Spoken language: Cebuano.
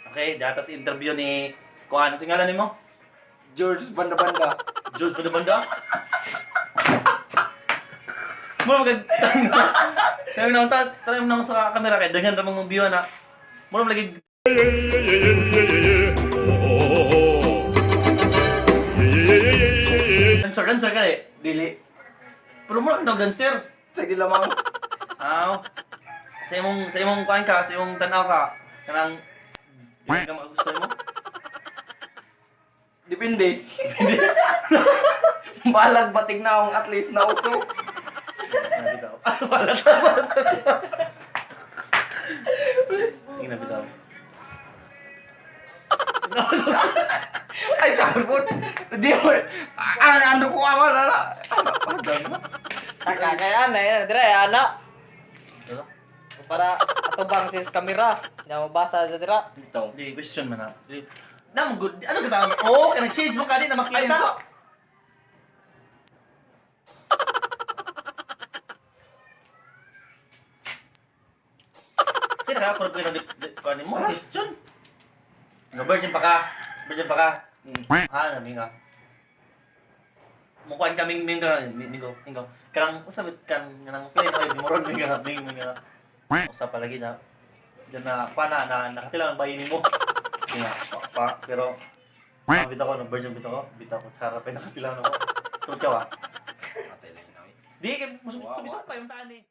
Okay, datas interview ni kuan, ano ngalan nimo? George Banda-Banda. George Padabanda. Mura magag Kaya na ta try mo na sa kamera kay daghan ra mong view na. Mura lagi dancer, dancer ka eh. Dili. Pero mura ka dancer. Sige lamang. Aw. Sa imong kuan ka, sa imong tan-aw ka, kanang di ka makagusto mo. Depende. Balag batig na akong at least nauso. Ah, bitaw. Ah, wala tama sa. Tingnan bitaw. Ay, sabi po. Di mo. Ang ano ko ang wala na. Ano, padang mo. Taka kay ana ina dire ana Ano? para atubang sis kamera. Nya mabasa sa dira. Bitaw. Di question man na. Di na mo good. Ano ka tawag? Oh, kanang shades mo kani na Ay, makita. so. Sino ka ko ng kuan mo? Question. No, virgin pa ka. Virgin pa ka. Ha, nami ka. Mukuan ka ming ming ka minggo minggo. Kanang usa bit kan kanang play na kay moron ming ka ming ming ka. Usa pa lagi na. Diyan na pa na na nakatila ang bayi nimo. Nga pa, pa pero bitaw ko no virgin bitaw ko bitaw ko tsara pa nakatila na ko. Tungkol ka ba? Patay lang yun. Di kay musubisog pa yung taan eh.